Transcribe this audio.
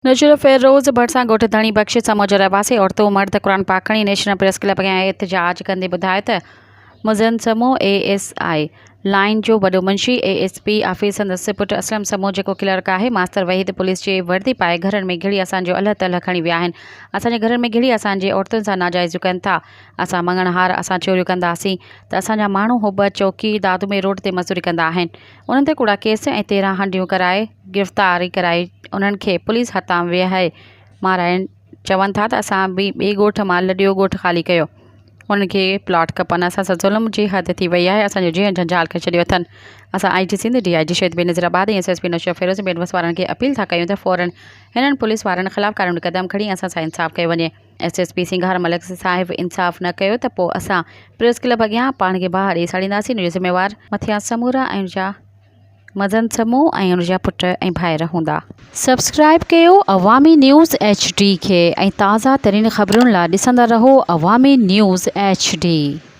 نوشهروفيروز ڀرسان ڳوٺ ڌڻي بخش سمو جو رهواسي عورتون مرد قرآن پاڪ کڻي نيشنل پريس ڪلب اڳيان احتجاج ڪندي ٻڌايو ته Mazan Samo A S I line جو وڏو منشي اي ايس پي آفيس سندس پٽ اسلم سمو جيڪو ڪلرڪ آهي ماستر وحيد پوليس جي وردي پائي گهرن ۾ گهڙي اسان جو الهه تلهه کڻي ويا آهن اسان جي گهرن ۾ گهڙي اسان جي عورتن سان ناجائزيون ڪن ٿا اسان مڱڻهار اسان چوريون ڪنداسين ته اسان جا ماڻهو حب چوڪي دادو ۾ روڊ تي مزدوري ڪندا آهن انهن تي ڪوڙا ڪيس ۽ 13 هنڊيون ڪرائي گرفتاري ڪرائي انهن کي پوليس هٿان ويهائي مارائڻ چون ٿا ته اسان به ٻئي ڳوٺ مان لڏيو ڳوٺ خالي ڪيو انهن کي پلاٽ کپن اسان سان ظلم جي حد ٿي وئي آهي اسان جو جيئڻ جنجال ڪري ڇڏيو اٿن اسان I G Sindh D I G Shaheed Benazirabad ۽ S S P Naushahro Feroze ۽ ٻين وس وارن کي اپيل ٿا ڪيون ته فورن هنن پوليس وارن خلاف قانوني قدم کڻي اسان سان انصاف ڪيو وڃي ايس ايس پي سنگهار ملڪ صاحب انصاف نه ڪيو ته پوء اسان پريس ڪلب اڳيان پاڻ کي باهه ڏئي ساڙينداسين ان جو ذميوار مٿيان سمورا ۽ ان جا مدن سمون ۽ ان جا پٽ ۽ ڀائر هوندا. سبسڪرائيب ڪيو عوامي نيوز ايڇ ڊي کي ۽ تازه ترين خبرن لا ڏسندا رهو عوامي نيوز ايڇ ڊي.